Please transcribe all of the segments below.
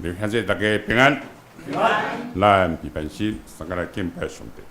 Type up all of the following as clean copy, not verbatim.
弟兄姊妹大家平安。平安。咱平平心，三个來敬拜上帝。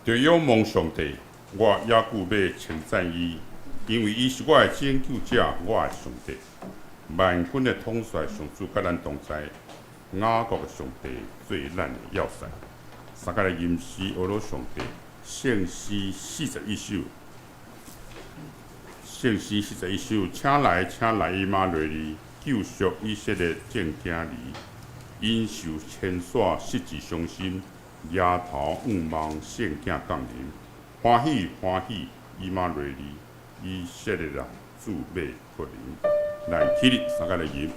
著仰望上帝，我猶閣欲稱讚伊，因為伊是我的拯救者，我的上帝。萬軍的統帥上主佮咱同在，雅各的上帝做咱的要塞。三个來吟詩呵咾上帝，聖詩四十一首，聖詩四十一首，請來，請來，以馬內利，救贖以色列眾囝兒，因受牽徙，失志傷心，抬頭仰望聖囝降臨，歡喜歡喜，以馬內利，以色列人，主欲降臨。來，起立，三个來吟。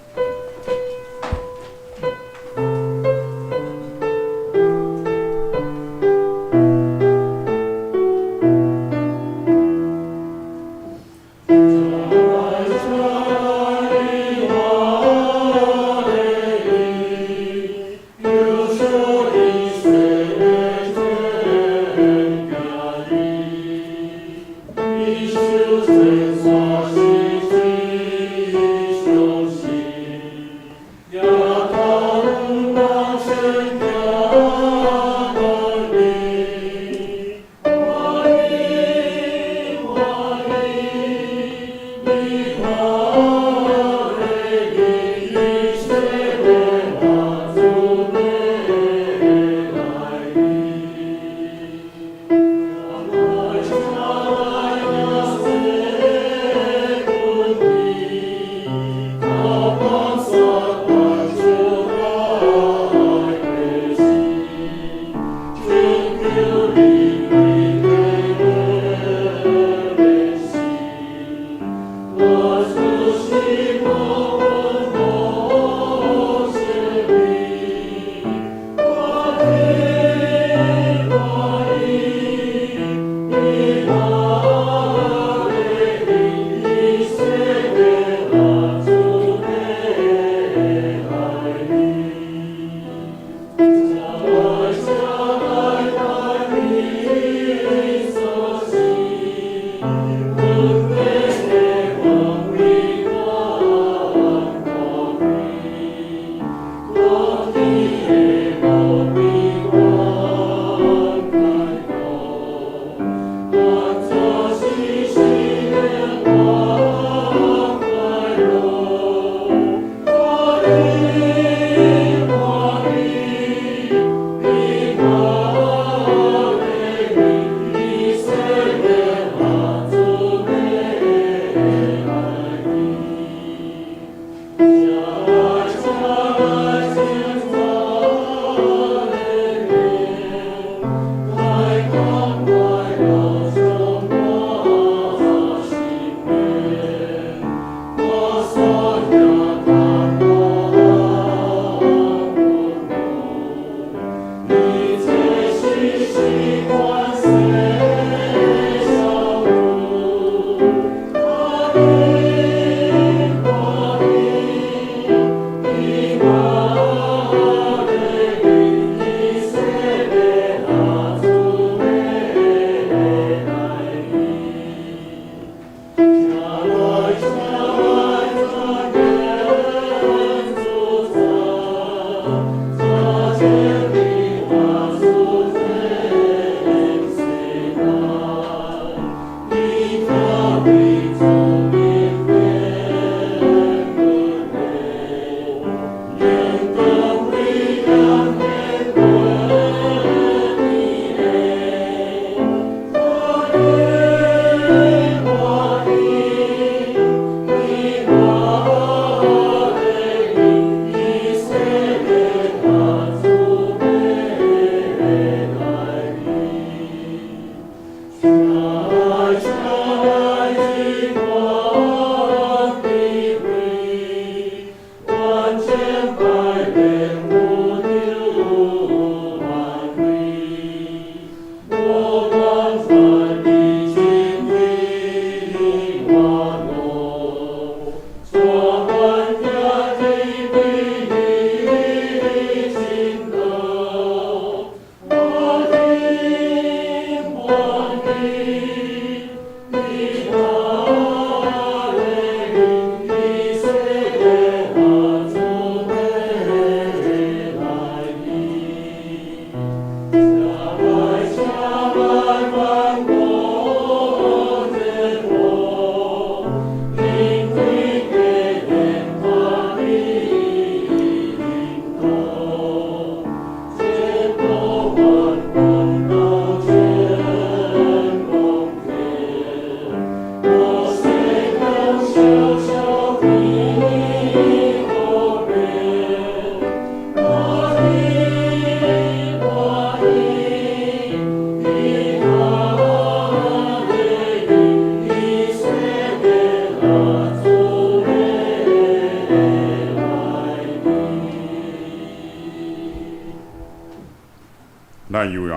受牽徙，失志傷心。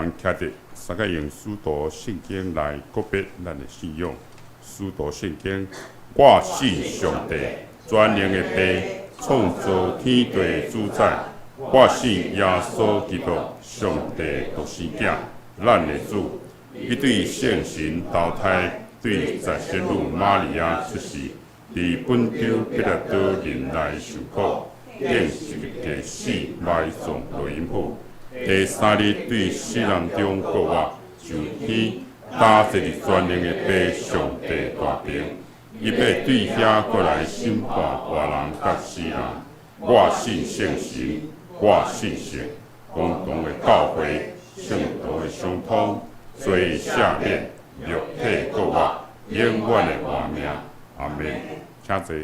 人徛佇，三个用使徒信經來告別咱的信仰。使徒信經，我信上帝，全能的父，創造天地主宰。我信耶穌基督，上帝獨生囝，咱的主。伊對聖神投胎，對在聖女瑪利亞出世，佇本丟彼拉多忍耐受苦，釘十字架死，埋葬落陰府。第三日對死人中復活，上天，搭坐佇全能的父上帝大爿。伊欲對遐閣來審判活人佮死人。我信聖神，我信聖公同的教會，聖徒的相通，罪赦免，肉體復活，永遠的活命。阿們。請坐。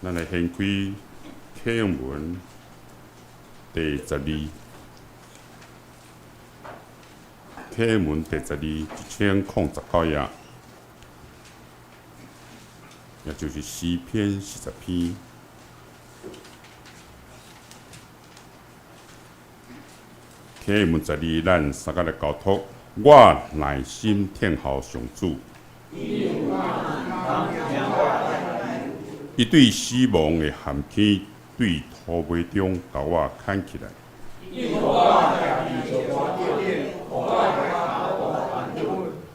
咱來掀開啟用文第十二，啟用文第十二1019頁，也就是詩篇40篇。啟用文十二，咱三個來交託。我耐心聽候上主。伊對死亡的陷坑，對塗糜中共我牽起來。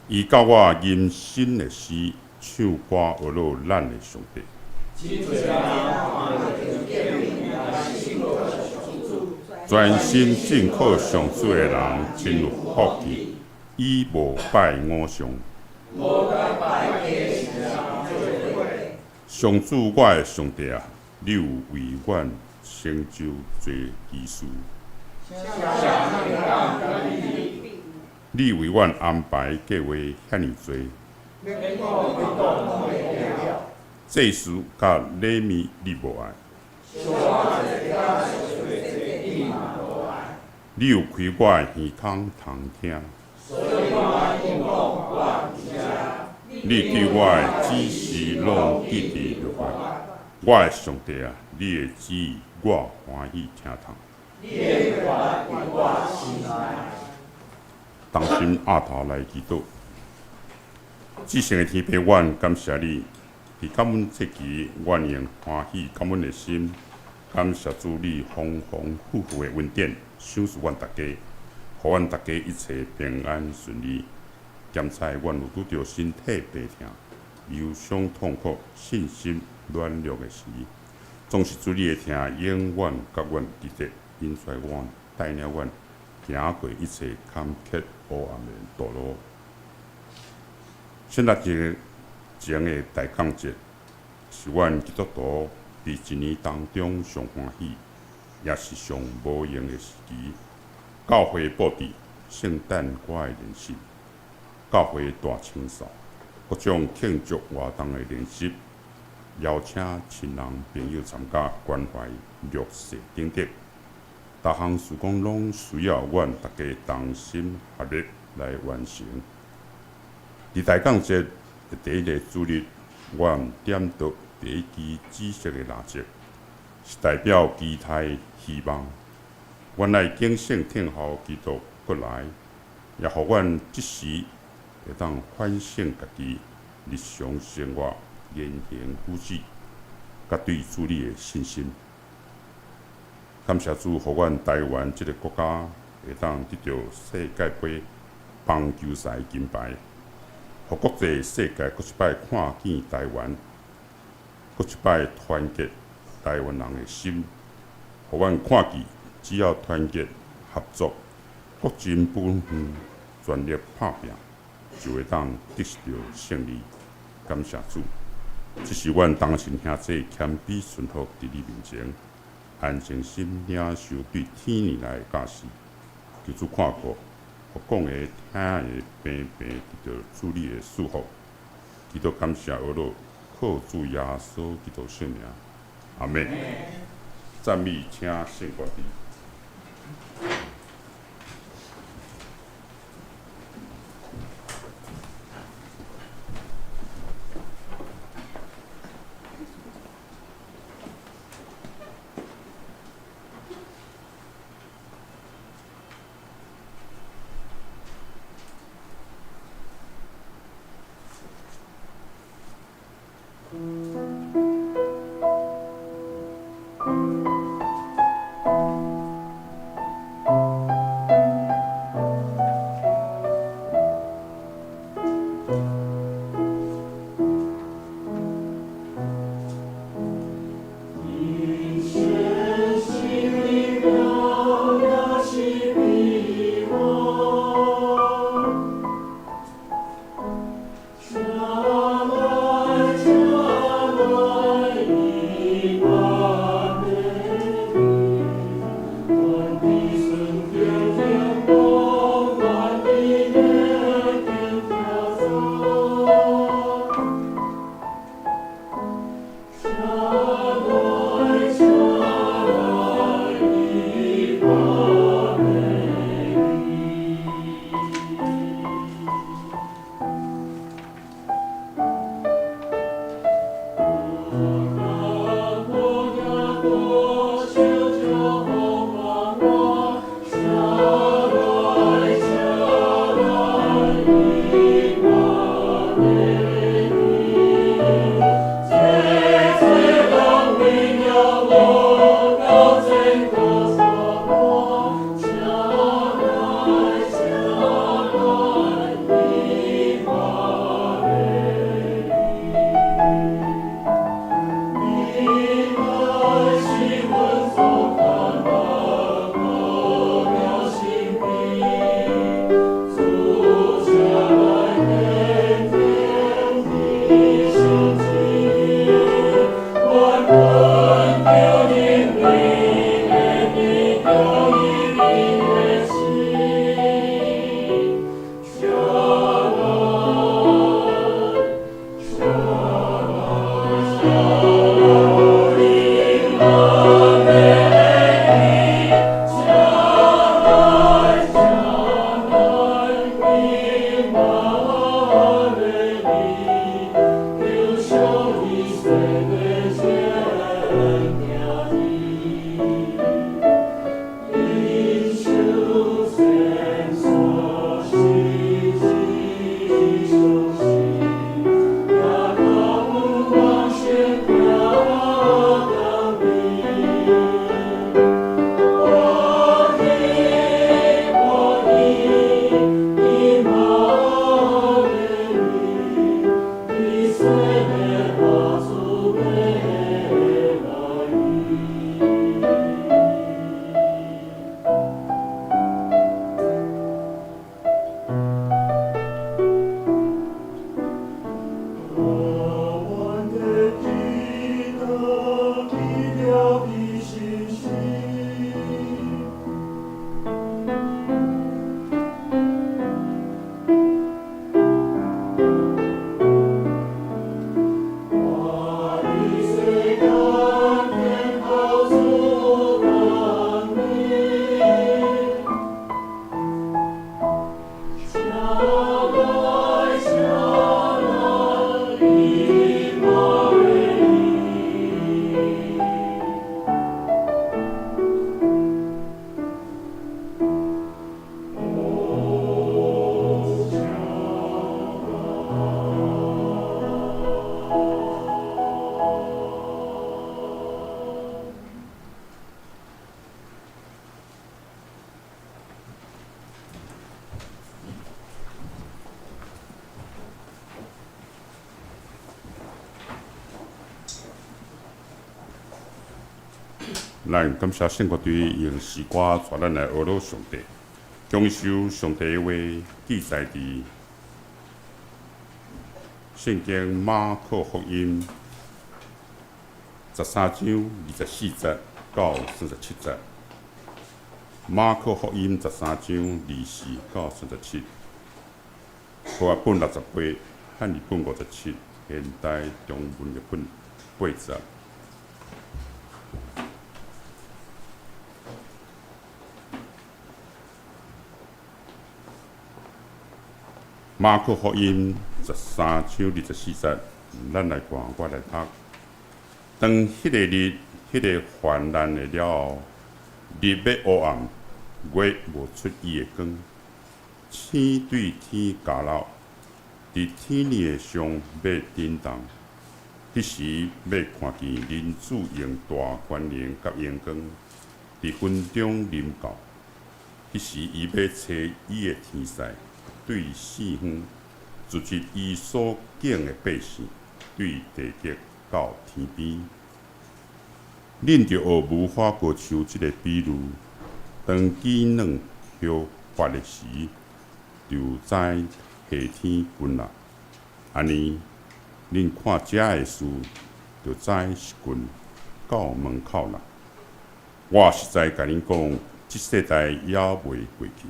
伊教我吟新的詩，唱歌呵咾咱的上帝。專心信靠上主的人真有福氣，伊無拜偶像。上主，我的上帝啊，你有為阮成就濟奇事。你為阮安排計劃遐爾濟。祭司佮禮物你無愛。你有開我的耳孔通聽。你對我的指示攏記佇落來，我的上帝啊，你的旨意我歡喜聽從。同心押頭來祈禱，至聖的天父，阮感謝你，佇感恩節期，阮用歡喜感恩的心，感謝主你豐豐富富的恩典，賞賜阮逐家，予阮逐家一切平安順利。檢查阮有拄著身體病痛、憂傷痛苦、信心軟弱的時，總是主你的疼永遠佮阮佇咧，引帶阮、帶領阮行過一切坎坷黑暗的道路。聖誕節前的大降節，是阮基督徒佇一年當中上歡喜，也是上無閒的時期。教會布置聖誕歌的練習。教會大清掃，各種慶祝活動的練習，邀請親人朋友參加關懷弱勢等等，逐項事工攏需要阮逐家同心合力來完成。佇大降節的第一个主日，阮點著第一支紫色的蠟燭，是代表期待希望。阮愛警醒聽候基督閣來，也予阮這時會當反省家己日常生活言行舉止，佮對主你的信心。感謝主，予阮台灣這个國家會當得著世界盃棒球賽金牌，予國際世界閣一擺看見台灣，閣一擺團結台灣人的心，予阮看見只要團結合作，各盡本分，全力拍拚，就會當得著勝利。感謝主，這是阮同心兄弟謙卑順服佇你面前，安靜心領受對天而來的教示。求主看顧，予講的、聽的，平平得著主你的祝福。祈禱感謝呵咾，靠主耶穌基督聖名，阿們。讚美，請聖歌隊。咱感謝聖樂隊用詩歌帶咱來學樂上帝，享受上帝的話記載佇聖經馬可福音13章24節到37節。馬可福音十三章二四到三十七，和合本68，漢語本57，現代中文譯本80。馬可福音13章24節，咱來看，我來讀。當彼個日，彼個患難的了後，日欲烏暗，月無出伊的光，星對天降落，佇天的上欲震動。彼時欲看見人子用大權能佮榮光，佇雲中臨到。彼時伊欲差伊的天使，對四方聚集伊所揀的百姓，對地極到天邊。恁著學無花果樹這个比喻，當枝嫩葉發的時，就知夏天近啦。按呢，恁看這的事，就知是近到門口啦。我實在共恁講，這世代猶未過去，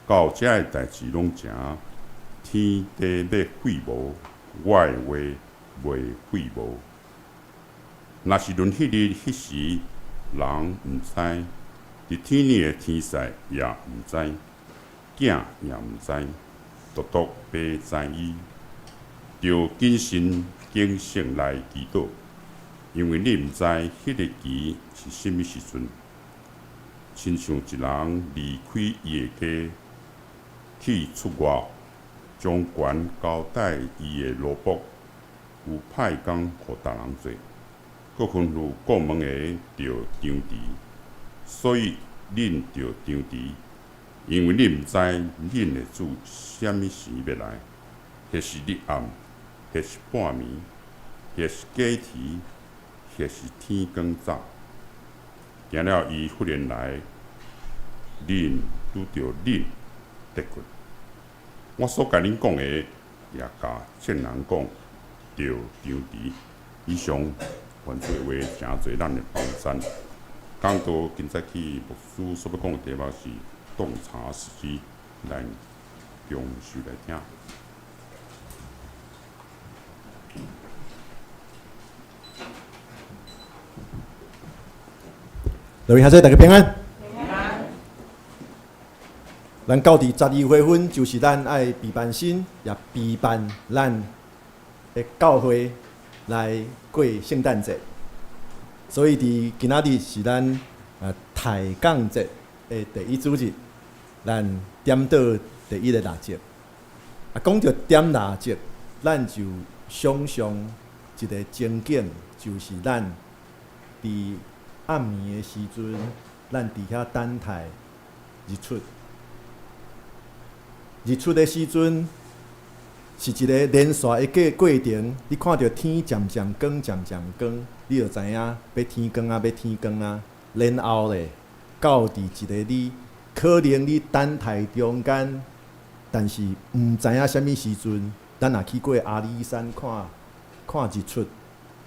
到這个代誌攏成，天地欲廢無，我的話袂廢無。若是論彼日彼時，人毋知，佇天頂的天使也毋知，囝也毋知，獨獨父知伊。著謹慎警醒來祈禱，因為你毋知彼个期是啥物時陣。親像一人離開伊的家去出外，將權交代伊的奴僕，有派工予逐人做，閣吩咐顧門的著張遲。所以恁著張遲，因為恁毋知恁的主啥物時欲來，或是日暗，或是半暝，或是更時，或是天光早。驚了伊忽然來，恁拄著恁咧睏。我所共恁講的，也共眾人講，著張遲。以上願主的話成做咱的幫贊。講道今早起牧師所欲講的題目是洞察時機，咱共受來聽。各位兄弟，大家平安。咱到佇12月份，就是咱愛備辦新，也備辦咱的教會來過聖誕節。所以佇今仔日是咱抬槓節的第一主日，咱點著第一个蠟燭。啊，講著點蠟燭，咱就想像一个情景，就是咱佇暗暝的時陣，咱佇遐等待日出。日出的時陣是一个連續的過程，你看著天漸漸光，漸漸光，你就知影欲天光啊，欲天光啊。然後咧，到佇一个你可能你等待中間，但是毋知影啥物時陣，咱若去過阿里山看看日出，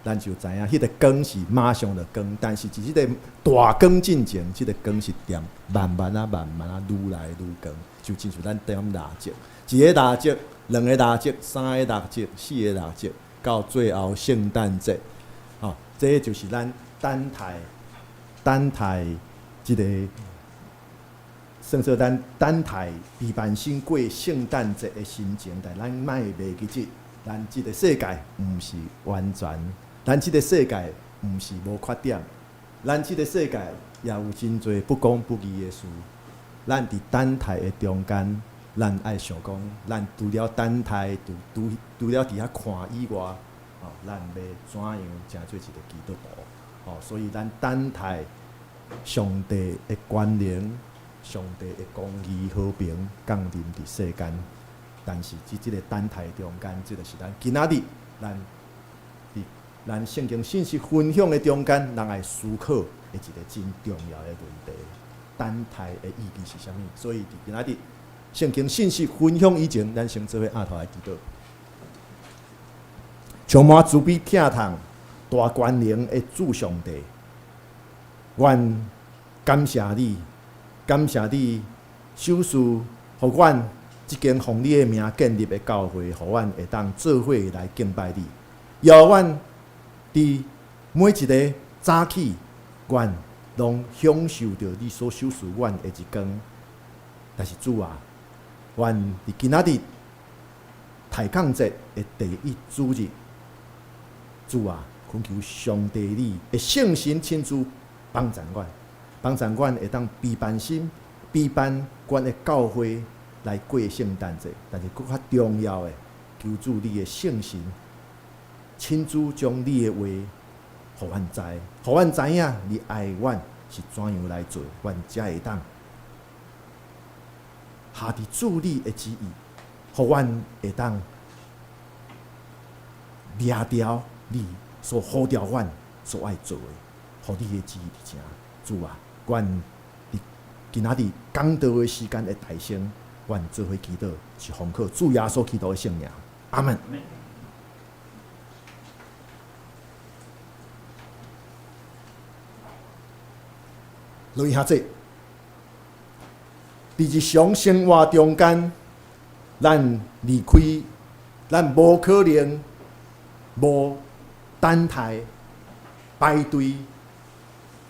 咱就知影，彼个光是馬上就光，但是佇這个大光進前，這个光是踮慢慢仔、慢慢仔愈來愈光，就親像咱點蠟燭，一个蠟燭、兩个蠟燭、三个蠟燭、四个蠟燭，到最後聖誕節，吼，這就是咱等待、等待這个算做咱等待陪伴心過聖誕節的心情，但咱莫袂記得，咱這个世界毋是完全，咱這个世界毋是無缺點，咱這个世界也有真濟不公不義的事。咱佇等待的中間，咱愛想講，咱除了等待，除了佇遐看以外，哦，咱欲怎樣成做一个基督徒？哦，所以咱等待上帝的權能、上帝的公義、和平降臨佇世間。但是佇這个等待中間，這就是咱今仔日咱佇咱聖經信息分享的中間，咱愛思考的一个真重要的問題。等待的意義是啥物？所以佇今仔日聖經信息分享以前，咱先做伙阿頭來祈禱。充滿慈悲疼痛、大權能的主上帝，阮感謝你，感謝你賞賜予阮這間奉你的名建立的教會，予阮會當做伙來敬拜你。予阮佇每一个早起，阮攏享受著你所賞賜阮的一光。但是主啊，阮佇今仔日抬槓節的第一主日，主啊，懇求上帝你的聖神親自幫助阮，幫助阮會當陪伴心、陪伴阮的教會來過聖誕節。但是閣較重要的，求主你的聖神親自將你的話予阮知，予阮知影你愛阮是怎樣來做，阮才會當合佇主你的旨意，予阮會當掠牢你所呼召阮所愛做的，予你的旨意佇成。主啊，阮佇今仔日講道的時間的大聲，阮做伙祈禱，是奉靠主耶穌基督的聖名。阿門。落去遐濟，佇日常生活中間，咱離開，咱無可能無等待排隊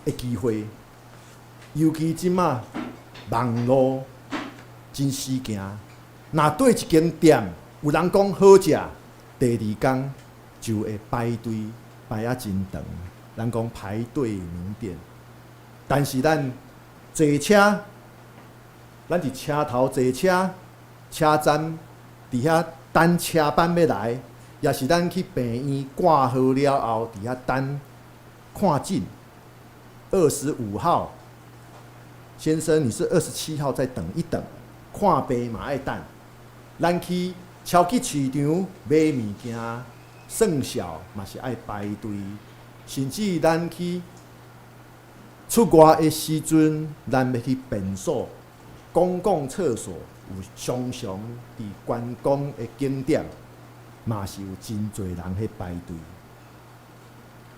的機會。尤其這馬網路真時行，若對一間店有人講好食，第二工就會排隊排啊真長。咱講排隊名店。但是咱坐車，咱佇車頭坐車，車站佇遐等車班欲來，抑是咱去病院掛號了後，佇遐等看診。25號，先生，你是27號，再等一等。看病嘛愛等。咱去超級市場買物件，算數嘛是愛排隊，甚至咱去出外的時陣，咱欲去便所、公共廁所，有常常佇觀光的景點，嘛是有真濟人彼排隊。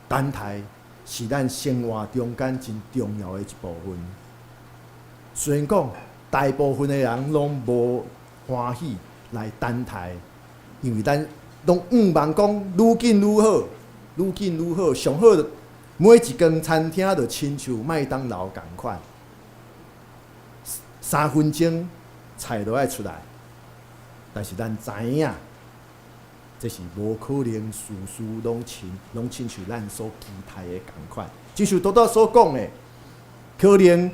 等待是咱生活中間真重要的一部分。雖然講大部分的人攏無歡喜來等待，因為咱攏向望講愈緊愈好，愈緊愈好，上好。每一間餐廳就親像麥當勞仝款，3分鐘菜就愛出來。但是咱知影，這是無可能事事攏親像咱所期待的仝款。就像拄拄所講的，可能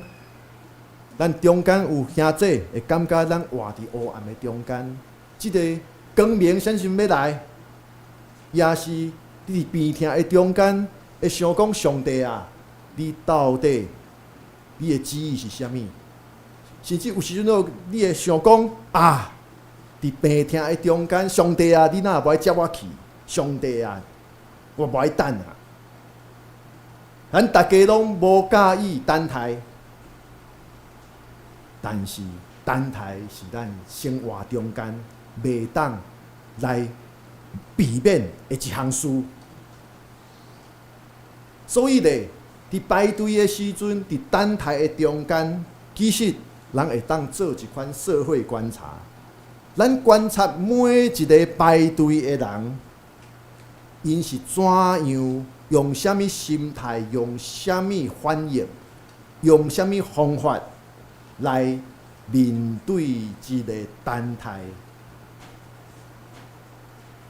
咱中間有兄弟會感覺咱活佇黑暗的中間，這个光明啥時陣欲來？也是你佇病痛的中間。會想講上帝啊，你到底你的旨意是啥物？甚至有時陣你會想講啊，佇病痛的中間，上帝啊，你哪無愛接我去？上帝啊，我無愛等啊！咱逐家攏無佮意等待，但是等待是咱生活中間袂當來避免的一項事。所以咧，佇排隊的時陣，佇等待的中間，其實人會當做一款社會觀察。咱觀察每一个排隊的人，𪜶是怎樣用啥物心態、用啥物反應、用啥物方法來面對這个等待。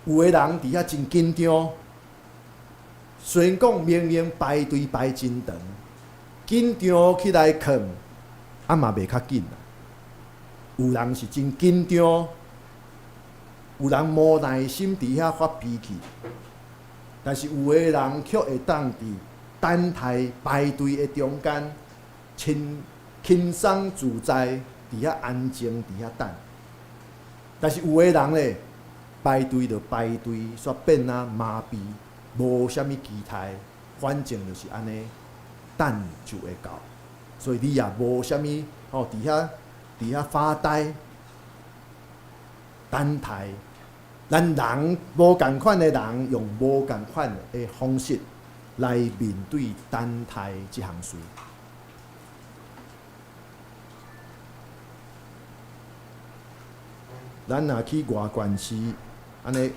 有的人佇遐真緊張，雖然講明明排隊排真長，緊張起來囥，啊嘛袂較緊。有人是真緊張，有人無耐心佇遐發脾氣，但是有的人卻會當佇等待排隊的中間，輕輕鬆自在，佇遐安靜，佇遐等。但是有的人咧，排隊就排隊，煞變啊麻痹，無啥物期待，反正就是按呢，等就會到。所以你也無啥物吼，佇遐發呆，等待。咱人無仝款的人，用無仝款的方式來面對等待這項事。咱若去外縣市，按呢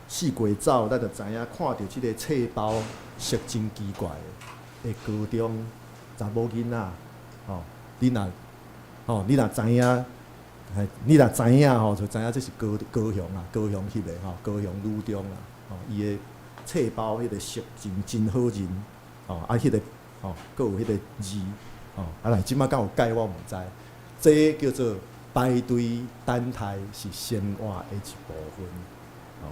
四界走，咱就知影看著這个冊包色真奇怪的高中查某囡仔，吼，你若知影，你若知影吼，就知影這是高雄啊，高雄翕的吼，高雄女中啊，吼，伊的冊包彼個色真好認，吼，啊，彼個吼，閣有彼個字，吼，啊，來這擺敢有改我毋知，這叫做排隊等待是生活的一部分，吼，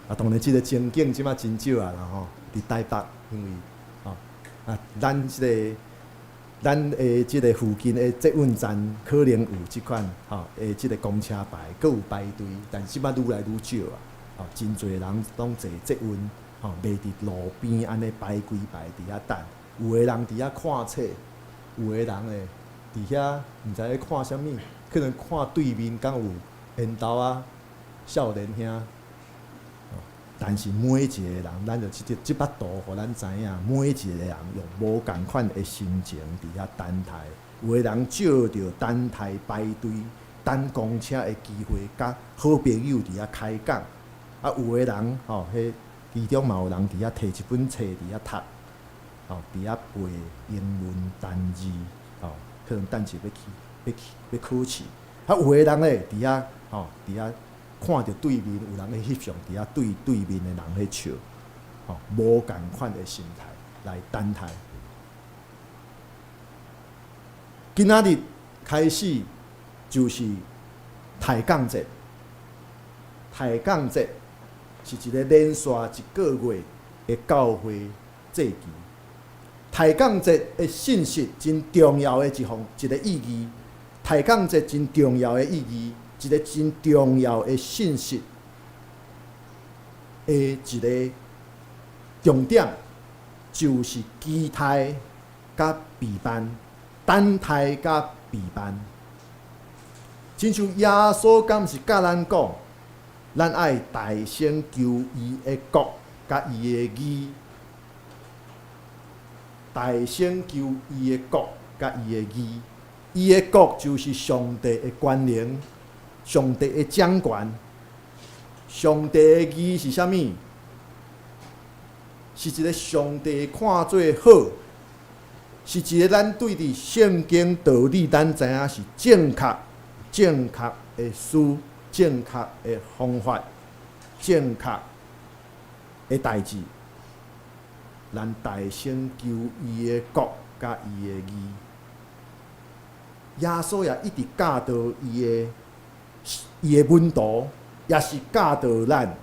啊，當然這个情景這擺真少啊啦吼，佇台北，因為吼，啊，咱的這个附近的捷運站可能有這款吼的這个公車牌，閣有排隊，但是這擺愈來愈少啊，吼，真濟人攏坐捷運，吼，袂佇路邊按呢排幾排佇遐等，有的人佇遐看冊，有的人咧佇遐毋知咧看啥物，可能看對面敢有緣投仔少年兄，但是每一个人，咱就這幅圖，予咱知影，每一个人用無仝款的心情佇遐等待。有的人借著等待排隊等公車的機會，佮好朋友佇遐開講。啊，有的人吼，彼其中嘛有人佇遐摕一本冊佇遐讀，吼，佇遐背英文單字，吼，可能等下欲考試。啊，有的人咧佇遐，吼，佇遐看著對面有人咧翕相，佇遐對對面的人咧笑，吼，無仝款的心態來等待。今仔日開始就是抬槓節，抬槓節是一个連續一个月的教會祭期。抬槓節的信息真重要的一項一个意義，抬槓節真重要的意義，一个真重要的信息的一个重點，就是期待佮備辦，等待佮備辦。親像耶穌敢是教咱講，咱愛大先求伊的國佮伊的義，大先求伊的國佮伊的義，伊的國就是上帝的權能，上帝的掌權。上帝的義是啥物？是一个上帝看做好，是一个咱對佇聖經道理，咱知影是正確、正確的事、正確的方法、正確的代誌。咱大先求伊的國佮伊的義。耶穌也一直教導伊的門徒，也是教導咱，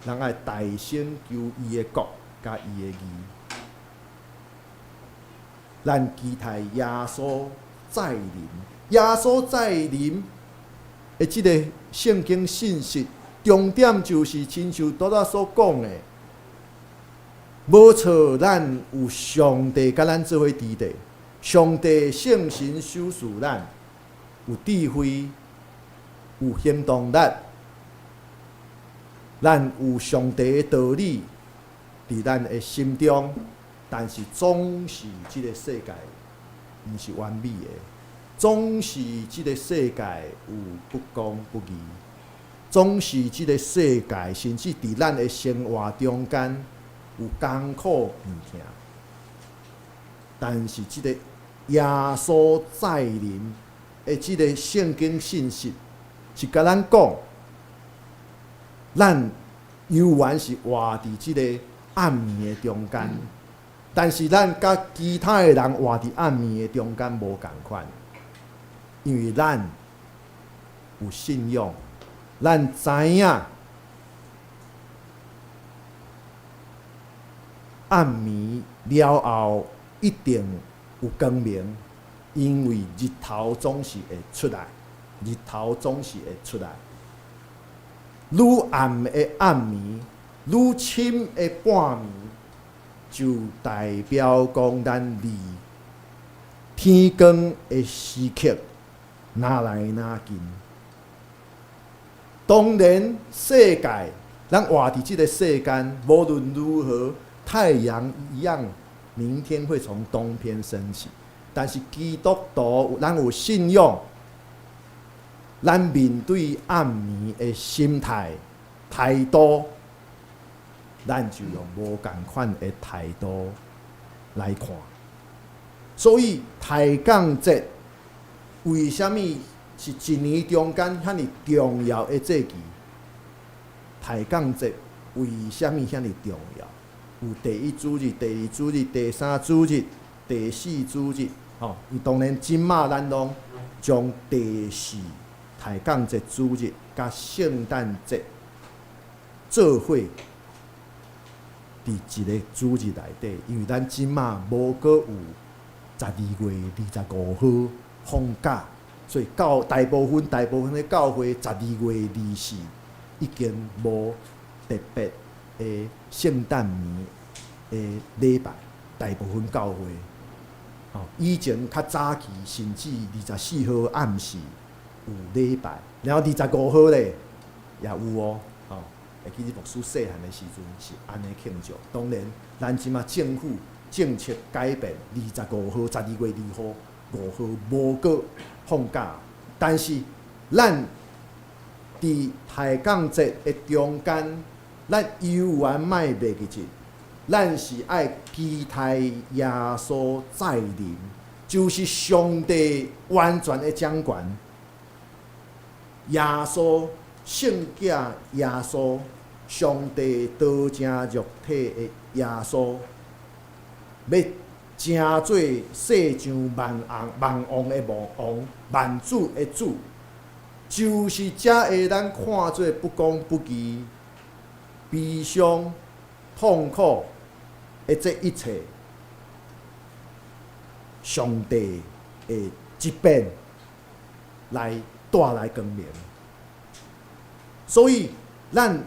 咱愛大先求伊的國佮伊的義。咱期待耶穌再臨，耶穌再臨的這个聖經信息，重點就是親像拄仔所講的，無錯，咱有上帝佮咱做伙佇咧，上帝聖神賞賜咱有智慧、有行動力，咱有上帝的道理佇咱的心中，但是總是這个世界毋是完美的，總是這个世界有不公不義，總是這个世界甚至佇咱的生活中間有艱苦病痛，但是這个耶穌再臨的這个聖經信息，是共咱講，咱猶原是活佇這个暗暝的中間，但是咱佮其他的人活佇暗暝的中間無仝款，因為咱有信仰，咱知影暗暝了後一定有光明，因為日頭總是會出來，日頭總是會出來。愈暗的暗暝，愈深的半暝，就代表講咱離天光的時刻愈來愈近。當然，世界咱活佇這个世間，無論如何，太陽一樣，明天會從東邊升起。但是基督徒，咱有信仰，咱面對暗暝的心態態度，咱就用無仝款的態度來看。所以抬槓節為啥物是一年中間遐爾重要的節期？抬槓節為啥物遐爾重要？有第一主日、第二主日、第三主日、第四主日，吼！伊當然這馬咱攏將第四抬槓節主日佮聖誕節做伙佇一个主日內底，因為咱這馬無閣有12月25號放假，所以教大部分大部分的教會12月24已經無特別的聖誕暝的禮拜，大部分教會，吼，以前較早期甚至24號暗時有禮拜，然後25號咧也有哦，吼，會記得牧師細漢的時陣是按呢慶祝。當然，咱這馬政府政策改變，25號、12月2號、5號無閣放假，但是咱佇抬槓節的中間，咱猶原莫袂記得，咱是愛期待耶穌再臨，就是上帝完全的掌權。耶穌聖子耶穌，上帝道成肉體的耶穌，欲成做世上萬王萬王的王，萬主的主，就是才會咱看做不公不義、悲傷、痛苦的這一切，上帝會這邊來帶來光明。所以，咱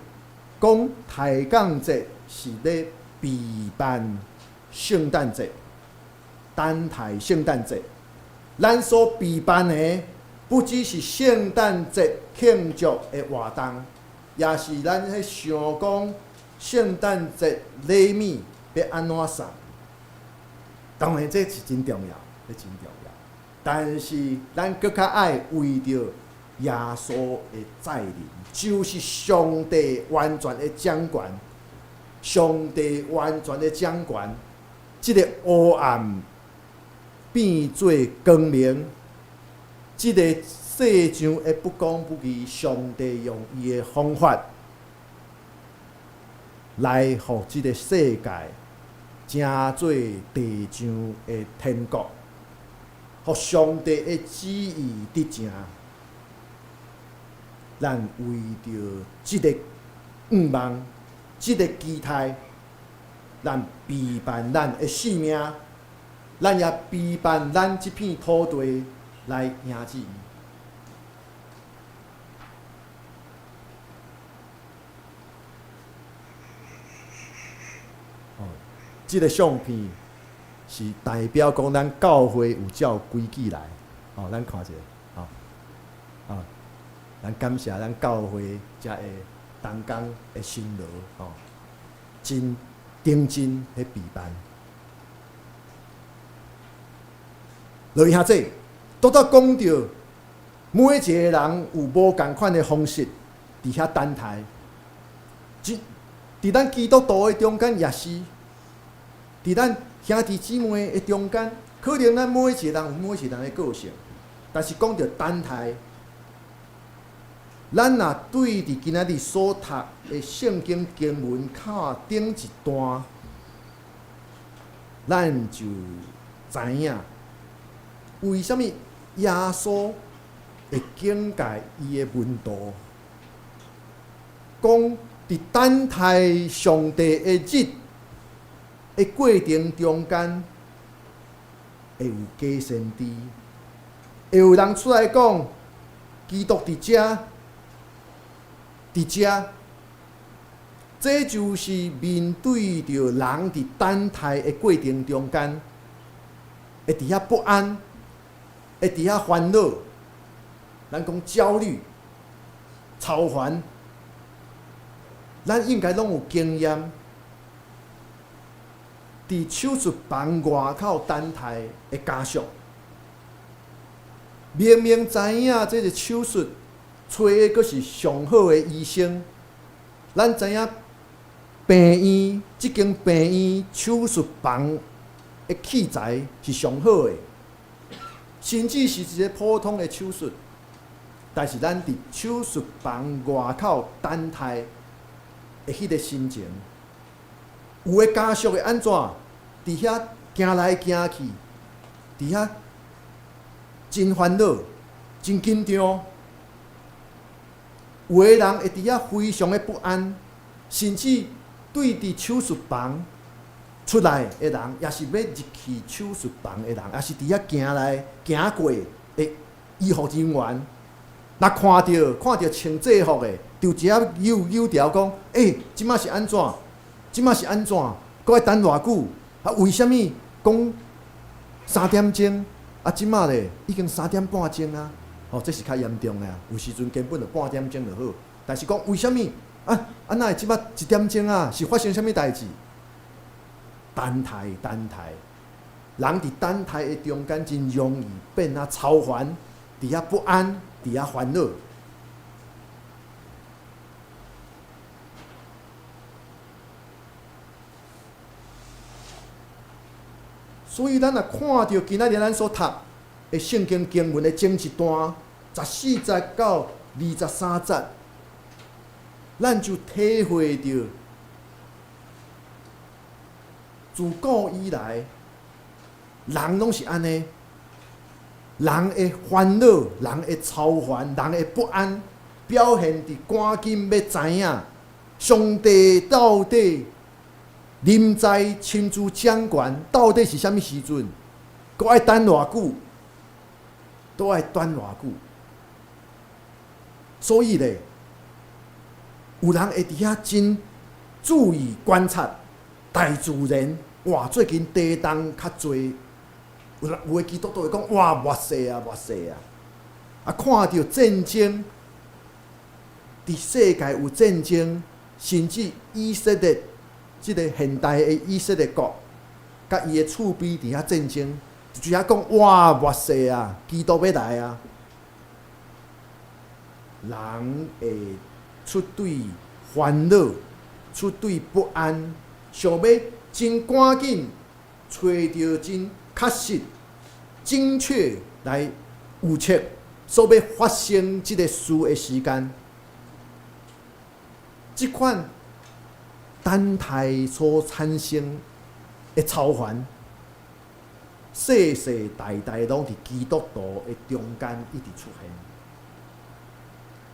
講抬槓節是咧備辦聖誕節，等待聖誕節。咱所備辦的，不只是聖誕節慶祝的活動，也是咱咧想講聖誕節禮物欲按怎送。當然，這是真重要，這真重要。但是，咱閣較愛為著耶穌的再臨，就是上帝完全的掌權，上帝完全的掌權，這个黑暗變做光明，這个世上的不公不義，上帝用伊的方法來予這个世界成做地上的天國，予上帝的旨意得成。咱為著這个願望、這个期待，咱備辦咱的性命，咱也備辦咱這片土地來迎接伊。哦，這个相片是代表講咱教會有照規矩來。哦，咱看一下，哦，哦。咱感謝咱教會遮的同工的辛勞，吼，真認真咧備辦。落去遐濟，拄拄講著，每一个人有無仝款的方式佇遐等待。佇咱基督徒的中間也是，佇咱兄弟姊妹的中間，可能咱每一个人有每一个人的個性，但是講著等待，咱若對佇今仔日所讀的聖經經文較頂一段，咱就知影為啥物耶穌會警戒伊的門徒，講佇等待上帝的日的過程中間，會有假先知，會有人出來講基督佇遮，佇遮，這就是面對著人佇等待的過程中間，會佇遐不安，會佇遐煩惱，咱講焦慮、操煩，咱應該攏有經驗。佇手術房外口等待的家屬，明明知影這個手術揣的閣是上好的醫生，咱知影病院這間病院手術房的器材是上好的，甚至是一個普通的手術，但是咱佇手術房外口等待的彼個心情。有的家屬會按怎？佇遐行來行去，佇遐真煩惱、真緊張。有的人會佇遐非常的不安，甚至對佇手術房出來的人，也是欲入去手術房的人，也是佇遐行來行過的醫護人員，若看著穿制服的，就直接扭扭條講：欸，這擺是按怎？這擺是按怎？閣愛等偌久？啊，為啥物講3點鐘？啊，這擺咧已經3點半鐘啊！吼，這是較嚴重的啊。有時陣根本就半點鐘就好，但是講為啥物？啊啊，哪會這擺1點鐘啊？是發生啥物代誌？等待，等待，人佇等待的中間真容易變啊操煩，佇遐不安，佇遐煩惱。所以，咱若看著今仔日咱所讀的聖經經文的前一段，14節到23節，咱就體會著自古以來，人攏是按呢，人會煩惱，人會操煩，人會不安，表現佇趕緊欲知影上帝到底臨在親自掌權，到底是啥物時陣？閣愛等偌久？都愛等偌久？所以咧，有人會佇遐真注意觀察大自然。哇，最近地動較濟，有人有的基督徒會講：哇，末世啊，末世啊！啊，看著戰爭，佇世界有戰爭，甚至以色列。這个現代的以色列國，佮伊的厝邊佇遐戰爭，就遐講哇，末世啊，基督欲來啊！人會出對煩惱，出對不安，想欲真趕緊揣著真確實、精確來預測所欲發生這个事的時間，這款。等待所產生的操煩，世世代代攏佇基督徒的中間一直出現。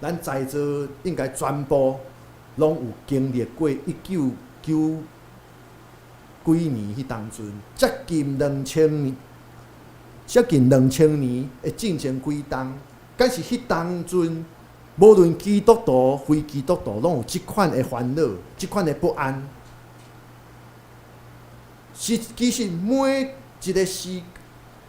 咱在座應該全部攏有經歷過一九九幾年彼當陣，接近兩千年，接近兩千年的戰爭幾冬，敢是彼當陣。無論基督徒、非基督徒，攏有這款的煩惱，這款的不安。是其實每一個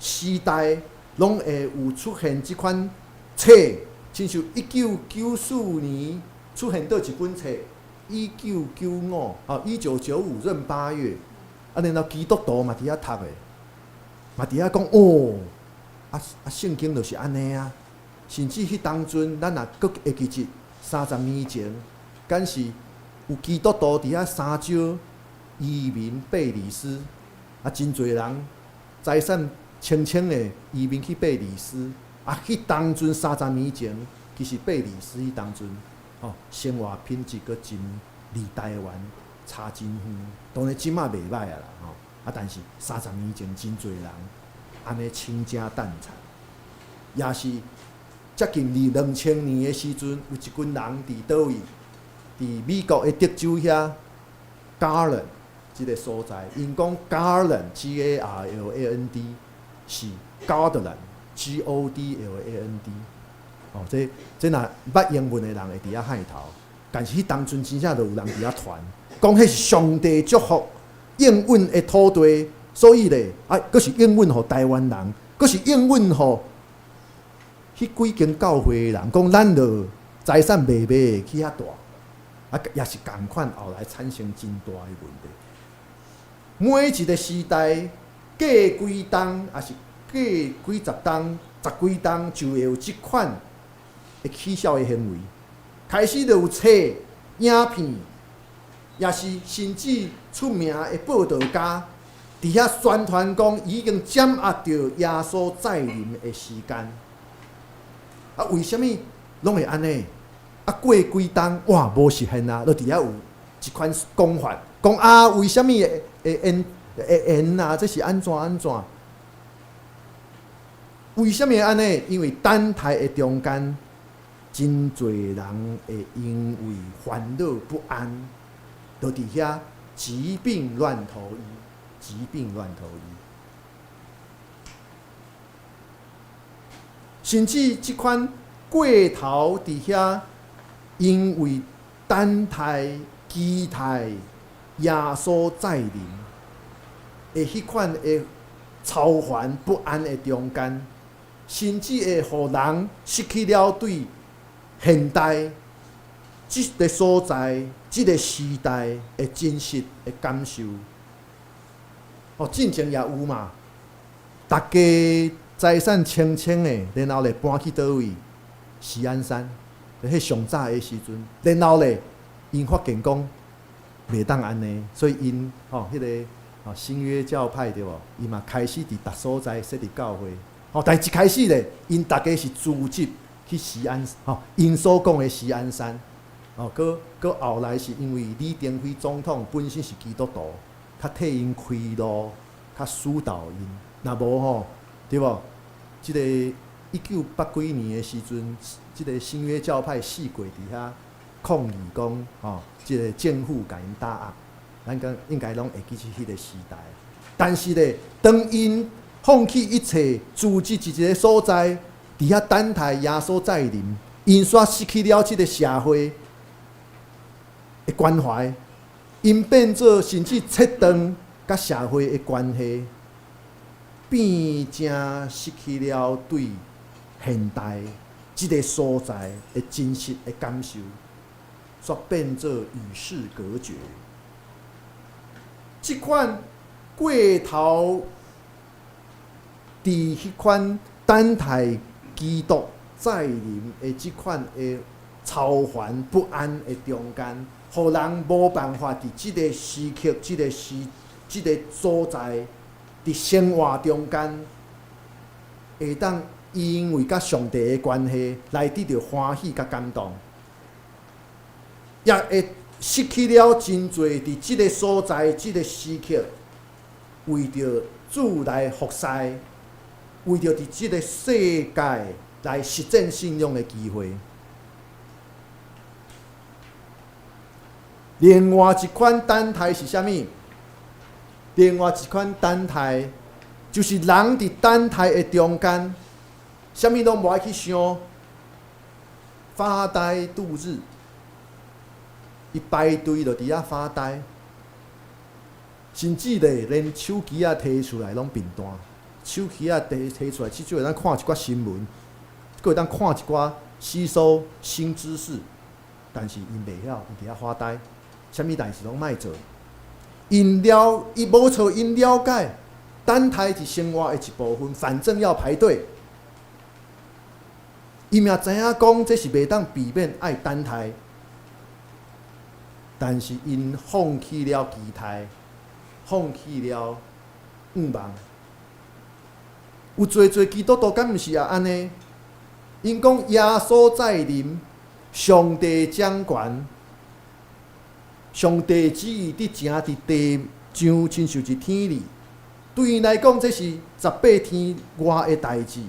時代，攏會有出現這款冊，親像1994年出現佗一本冊，1995哦，1995閏八月，啊，然後基督徒嘛佇遐讀的，嘛佇遐講哦，啊啊，聖經就是按呢啊。甚至彼當陣，咱若閣會記得30年前，敢是有基督徒佇遐三招移民貝里斯，啊，真濟人財產清清的移民去貝里斯，啊，彼當陣30年前，其實貝里斯彼當陣，吼，生活品質閣真離台灣差真遠。當然這馬袂䆀啊啦，吼。啊，但是三十年前真濟人按呢傾家蕩產，也是接近離2000年的時陣，有一群人佇佗位？佇美國的德州遐，Garland 這个所在，𪜶講 Garland G A R L A N D 是 Godland G O D L A N D。哦，這若捌英文的人會佇遐害頭，但是彼當陣真正就有人佇遐傳，講彼是上帝祝福應允的土地，所以咧，啊，閣是應允予台灣人，閣是應允予彼幾間教會的人，講咱就財產賣賣去遐住，啊，也是仝款，後來產生真大的問題。每一个時代過幾冬，抑是過幾十冬、十幾冬，就會有這款的起痟的行為。開始就有冊影片，也是甚至出名的報道家，佇遐宣傳講已經掌握著耶穌再臨的時間。啊，為啥物攏會按呢？啊，過幾冬哇，無實現啊，就佇遐有一款講法，講啊，為啥物會延會延啊？這是按怎按怎？為啥物會按呢？因為等待的中間，真濟人會因為煩惱不安，就佇遐疾病亂投醫，疾病亂投醫，甚至這款過頭佇遐，因為等待、期待耶穌再臨的彼款的操煩不安的中間，甚至會予人失去了對現代這个所在、這个時代的真實的感受。哦，進前也有嘛，逐家財產清清的，然後咧搬去佗位？錫安山，彼上早的時陣，然後咧，𪜶發現講袂當按呢，所以𪜶吼彼个吼新約教派對無？伊嘛開始佇逐所在設立教會。吼，但一開始咧，𪜶逐家是組織去錫安，吼，𪜶所講的錫安山。吼，閣閣後來是因為李登輝總統本身是基督徒，較替𪜶開路，較疏導𪜶。若無吼，對無？這个一九八幾年的時陣，這个新約教派四過佇遐抗議講，吼，這个政府共𪜶打壓，咱講應該攏會記起彼个時代。但是咧，當𪜶放棄一切，組織一个所在，佇遐等待耶穌再臨，𪜶煞失去了這个社會的關懷，𪜶變做甚至切斷佮社會的關係，變成失去了對現代這个所在的真實的感受，煞變做與世隔絕。這款過頭佇彼款等待基督再臨的這款的操煩不安的中間，予人無辦法佇這个時刻、這个時、這个所在，佇生活中間，會當因為佮上帝的關係來得著歡喜佮感動，也會失去了真濟佇這个所在、這个時刻，為著主來服侍，為著佇這个世界來實踐信仰的機會。另外一款等待是啥物？另外一款等待，就是人佇等待的中間，啥物攏無愛去想，發呆度日。伊排隊就佇遐發呆，甚至咧連手機仔提出來攏貧惰，手機仔提提出來，至少會當看一寡新聞，閣會當看一寡吸收新知識。但是𪜶袂曉，𪜶佇遐發呆，啥物代誌攏莫做。𪜶了，伊無錯，𪜶了解等待是生活的一部分，反正要排隊。伊嘛知影講這是袂當避免愛等待，但是𪜶放棄了期待，放棄了願望。有濟濟基督徒敢毋是也按呢？ 𪜶講耶穌再臨，上帝掌權，上帝旨意佇成佇地上，親像佇天裡。對𪜶來講，這是十八天外的代誌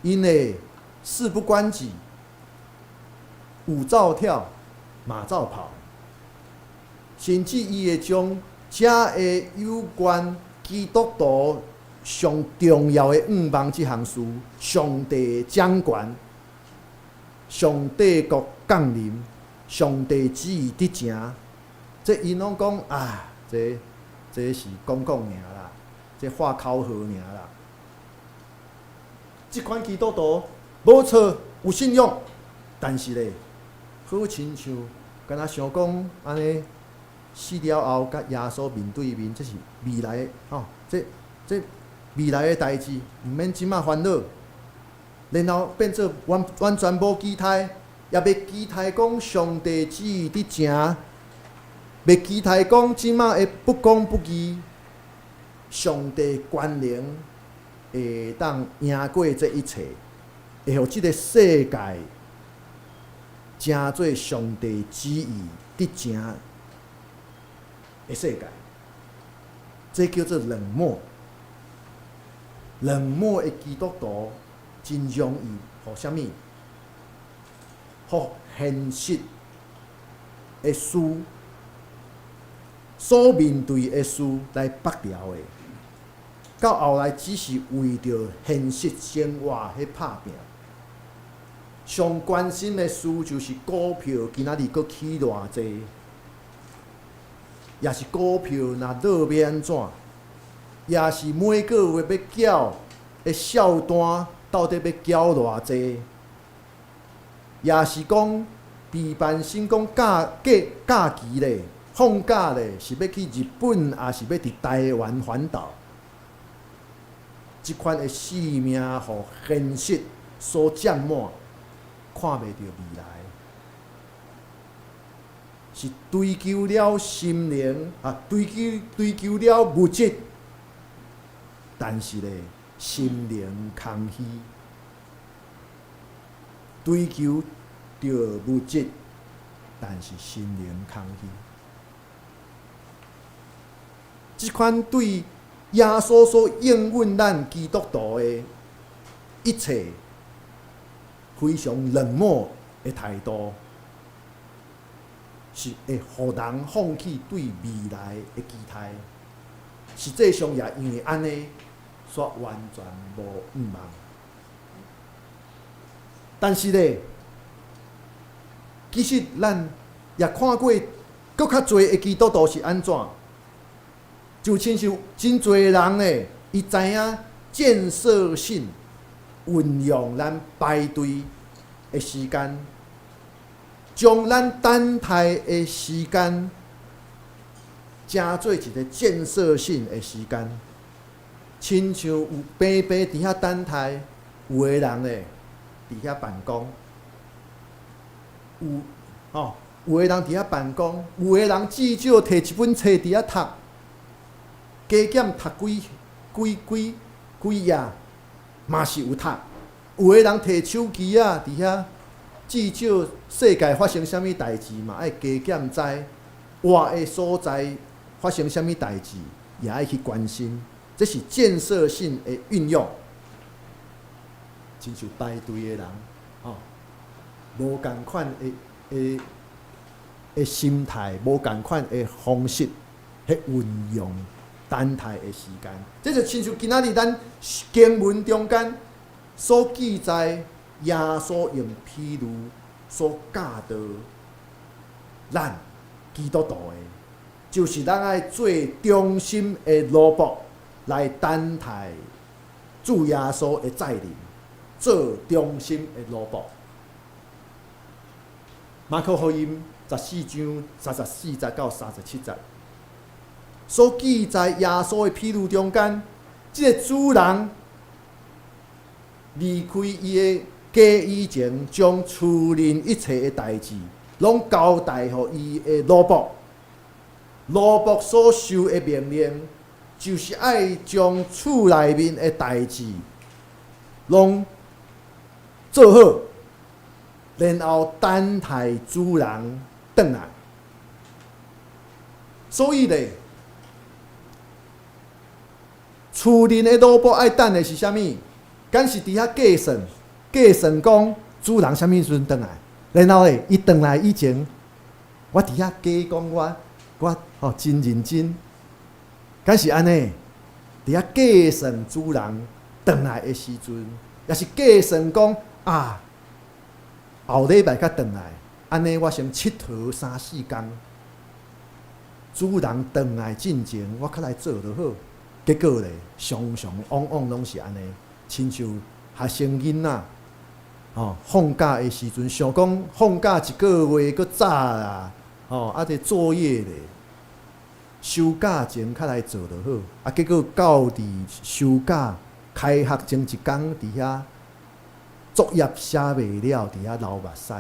，𪜶會事不關己，舞照跳，馬照跑，甚至伊會將遮的有關基督徒上重要的願望這項事，上帝掌權，上帝國降臨，上帝旨意佇成，這𪜶攏講啊，這是講講爾啦，這喊口號爾啦。這款基督徒無錯，有信仰，但是咧，好親像敢若想講按呢死了後，佮耶穌面對面，這是未來的吼，這未來的代誌，毋免這馬煩惱。然後變做完完全無期待，也袂期待講上帝旨意佇成，袂期待講這馬的不公不義，上帝權能會當贏過這一切，會予這个世界成做上帝旨意佇成的世界，這叫做冷漠。冷漠的基督徒真容易予啥物？予現實的事所面對的事來縛牢的，到後來只是為著現實生活彼拍拚。上關心的事就是股票今仔日閣起偌濟，抑是股票若落欲按怎，抑是每個月欲繳的數單到底欲繳偌濟，抑是講備辦生講假期咧，放假咧是欲去日本，抑是欲佇台灣環島？這款的生命，予現實所佔滿，看袂著未來，是追求了心靈啊，追求了物質，但是咧，心靈空虛，追求著物質，但是心靈空虛。這款對耶穌所應允咱基督徒的一切，非常冷漠的態度，是會予人放棄對未來的期待。實際上也因為按呢，煞完全無盼望。但是咧，其實咱也看過閣較濟的基督徒是按怎？就親像真濟人咧，伊知影建設性運用咱排隊的時間，將咱等待的時間，成做一个建設性的時間。親像有白白佇遐等待，有的人咧佇遐辦公，有吼，有的人佇遐辦公，有的人至少提一本冊佇遐讀，加減讀幾幾幾幾頁，嘛是有讀。有的人提手機仔佇遐，至少世界發生啥物代誌嘛，愛加減知。活的所在發生啥物代誌，也愛去關心。這是建設性的運用。親像排隊的人，吼，無仝款的心態，無仝款的方式去運用等待的時間。這就親像今仔日咱經文中間所記載，耶穌用譬喻所教導咱基督徒的，就是咱愛做忠心的奴僕來等待主耶穌的再臨，做忠心的奴僕。馬可福音14章34節到37節，所記載耶穌的譬喻中間，這个主人離開伊的家以前，將厝內一切的代誌，攏交代予伊的奴僕。奴僕所受的命令，就是愛將厝內面的代誌，攏做好，然後等待主人轉來。所以咧，厝內的奴僕愛等的是啥物？敢是佇遐計算，計算講主人啥物時陣轉來？然後咧，伊轉來以前，我佇遐假講我吼真認真，敢是按呢？佇遐計算主人轉來的時陣，抑是計算講啊，後禮拜才轉來，按呢我先𨑨迌三四工。主人轉來進前，我較來做就好。結果咧，常常往往攏是按呢，親像學生囡仔，吼放假的時陣，想講放假一個月閣早啦，吼啊這作業咧，收假前較來做就好。啊，結果到佇收假開學前一工，佇遐作業寫袂了，佇遐流目屎，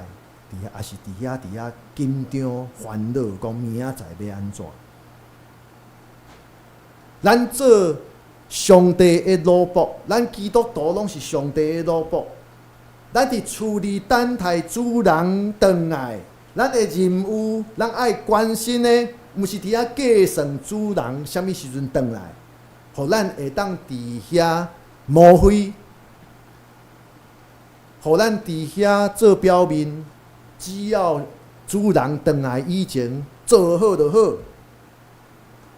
佇遐抑是佇遐緊張煩惱，講明仔載欲按怎？咱做上帝的奴僕，咱基督徒攏是上帝的奴僕。咱佇厝裡等待主人轉來，咱的任務，咱愛關心的，毋是佇遐計算主人啥物時陣轉來，予咱會當佇遐模糊，予咱佇遐做表面，只要主人轉來以前做好就好，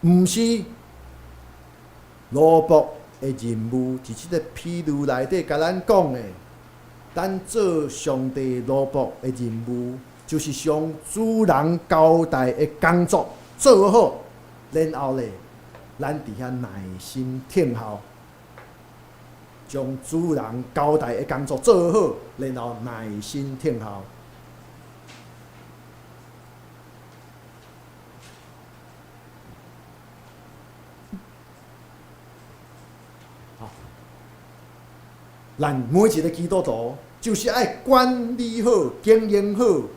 毋是。奴僕的任務，佇這個譬喻內底共咱講的，咱做上帝奴僕的任務，就是將主人交代的工作做好，然後咧，咱佇遐耐心等候，將主人交代的工作做好，然後耐心等候。咱每一个基督徒，就是愛管理好、經營好，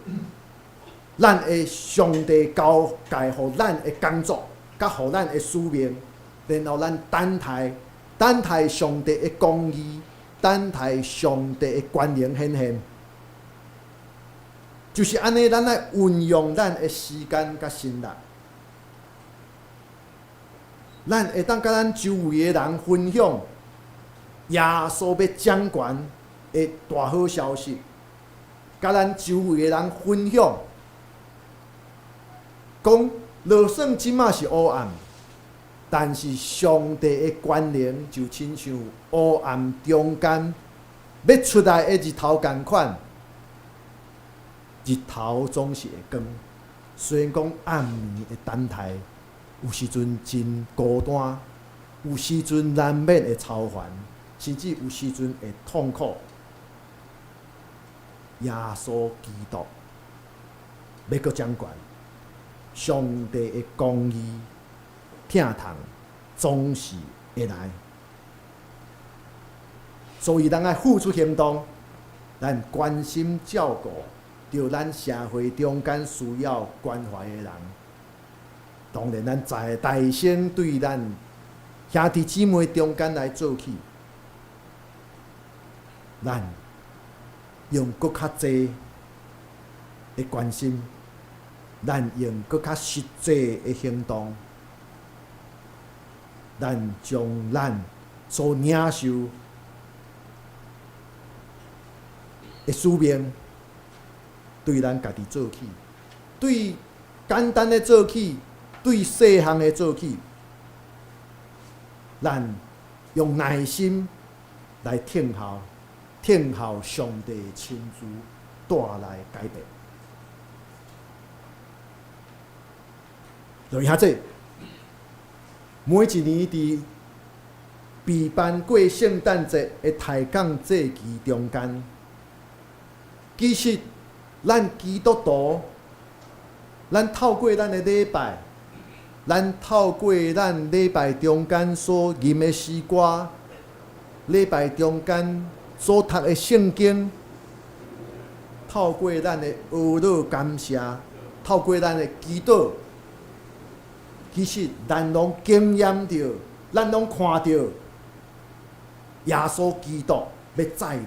咱的上帝交代予咱的工作，佮予咱的使命，然後咱等待，等待上帝的公義，等待上帝的權能顯現。就是按呢，咱愛運用咱的時間佮心力，咱會當佮咱周圍的人分享耶穌欲掌權的大好消息，佮咱周圍的人分享，講就算這馬是黑暗，但是上帝的權能就親像黑暗中間欲出來的日頭仝款，日頭總是會光。雖然講暗暝的等待，有時陣真孤單，有時陣難免會操煩。甚至有時陣會痛苦。耶穌基督欲閣掌權，上帝的公義、疼痛總是會來。所以咱愛付出行動，咱關心照顧著咱社會中間需要關懷的人。當然，咱在大先對咱兄弟姊妹中間來做起。咱用閣較濟的關心，咱用閣較實際的行動，咱將咱所領受的使命，對咱家己做起，對簡單的做起，對細項的做起，咱用耐心來等候。等候上帝親自帶來改變。落遐濟，每一年佇備辦過聖誕節的抬槓祭期中間，其實咱基督徒，咱透過咱的禮拜，咱透過咱禮拜中間所吟的詩歌，禮拜中間所讀的聖經，透過咱的哀禱感謝，透過咱的祈禱，其實咱攏經驗著，咱攏看著耶穌基督欲再臨。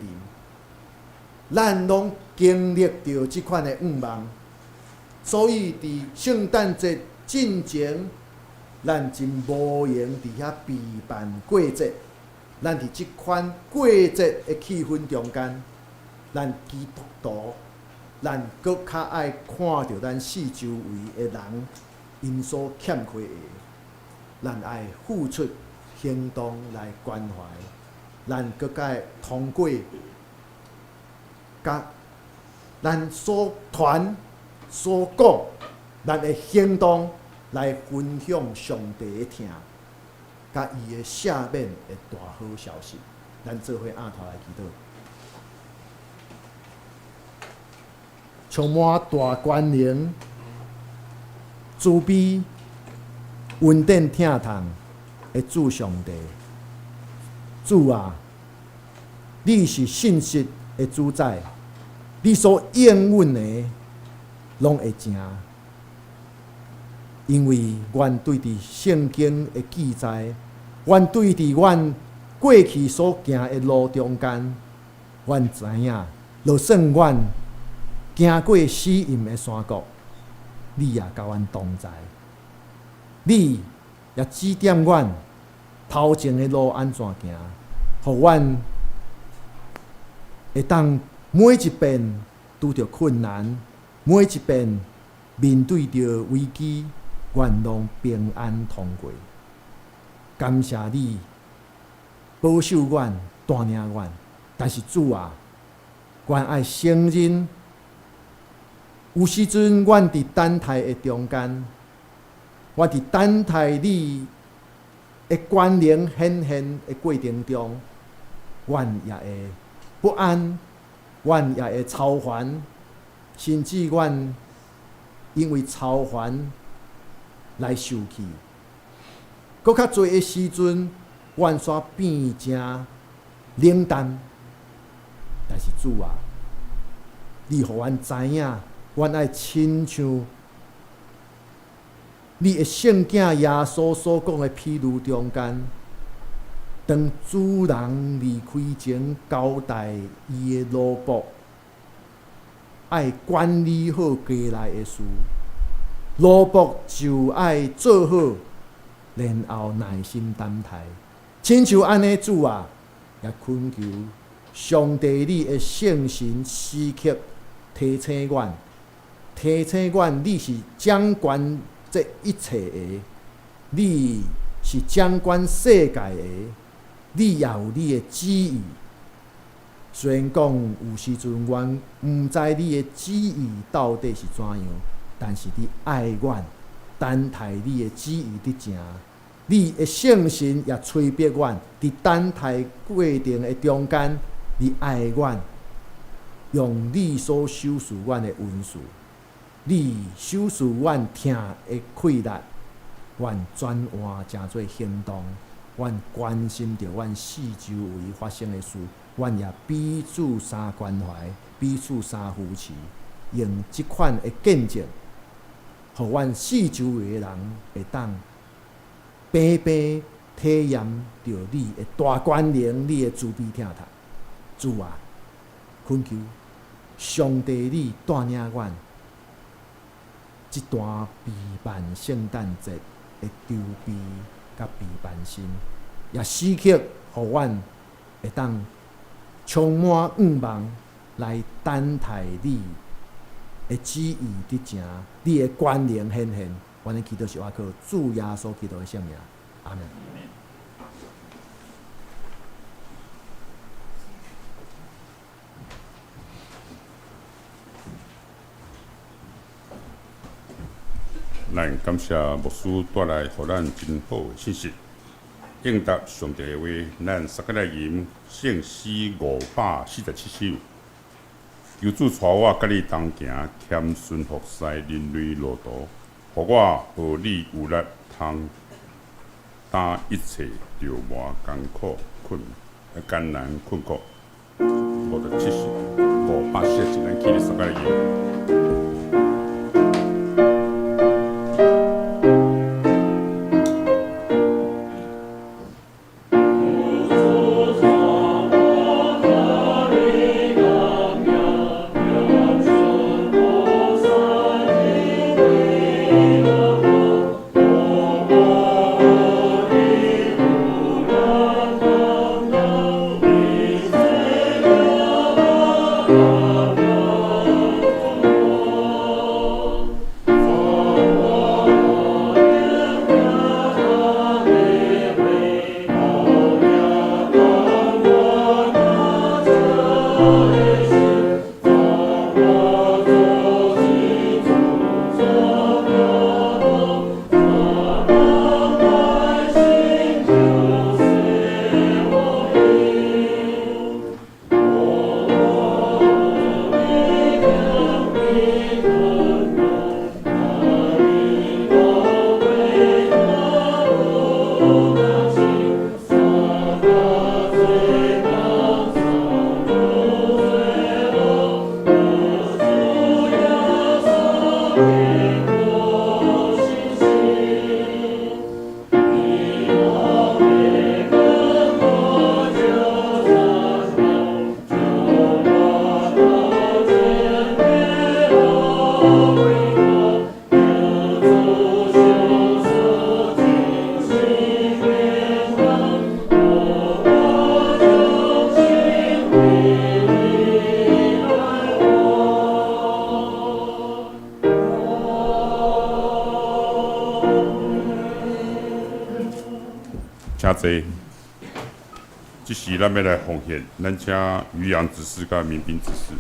咱攏經歷著這款的願望，所以佇聖誕節進前，咱真無閒佇遐備辦過節。咱佇這款過節的氣氛中間，咱基督徒，咱閣較愛看著咱四周圍的人，𪜶所欠缺的，咱愛付出行動來關懷，咱閣較會通過佮咱所傳、所講，咱的行動來分享上帝的疼，佮伊的赦免的大好消息。咱做伙徛頭來祈禱。充滿大權能、慈悲、恩典、疼痛的主上帝，主啊，你是信實的主宰，你所應允的攏會成，因為阮對佇聖經的記載，阮對佇阮過去所行的路中間，阮知影，就算阮行過死蔭的山谷，你也佮阮同在，你也指點阮頭前的路按怎行，予阮會當每一遍拄著困難，每一遍面對著危機，阮攏平安通過。感謝你保守阮、帶領阮，但是主啊，阮愛承認，有時陣阮佇等待的中間，我佇等待你的權能顯現的過程中，阮也會不安，阮也會操煩，甚至阮因為操煩來受氣。閣較濟的時陣，阮煞變誠冷淡。但是主啊，你予阮知影，阮愛親像你的聖囝耶穌所講的譬喻中間，當主人離開前交代伊的奴僕，愛管理好家內的事，奴僕就愛做好，然後耐心等待。親像按呢，主啊，也懇求上帝你的聖神時刻提醒阮，提醒阮你是掌管這一切的，你是掌管世界的，你也有你的旨意。雖然講有時陣阮毋知你的旨意到底是怎樣，但是你愛阮，等待你的旨意佇成，你的聖神也催逼阮，佇等待過程的中間，你愛阮，用你所賞賜阮的恩賜，你賞賜阮疼的氣力，阮轉換成做行動，阮關心著阮四周圍發生的事，阮也彼此相關懷，彼此相扶持，用這款的見證，予阮四周圍的人會當平平體驗著你的大權能，你的慈悲疼痛。主啊，懇求上帝你帶領阮這段備辦聖誕節的籌備佮備辦心，也時刻予阮會當充滿願望來等待你的旨意佇成，你的權能顯現。阮的祈禱是倚靠主耶穌基督的聖名，阿們。咱感謝牧師帶來予咱真好的信息，應答上帝的話，咱三個來吟聖詩547首。求主帶我佮你同行，謙遜服侍人類路途，予我和你有力通擔一切著磨艱苦困艱難困苦。57，547，咱起佇三個來吟。求主帶我佮你同行。請坐。這時咱欲來奉獻，咱請漁陽執事佮民兵執事。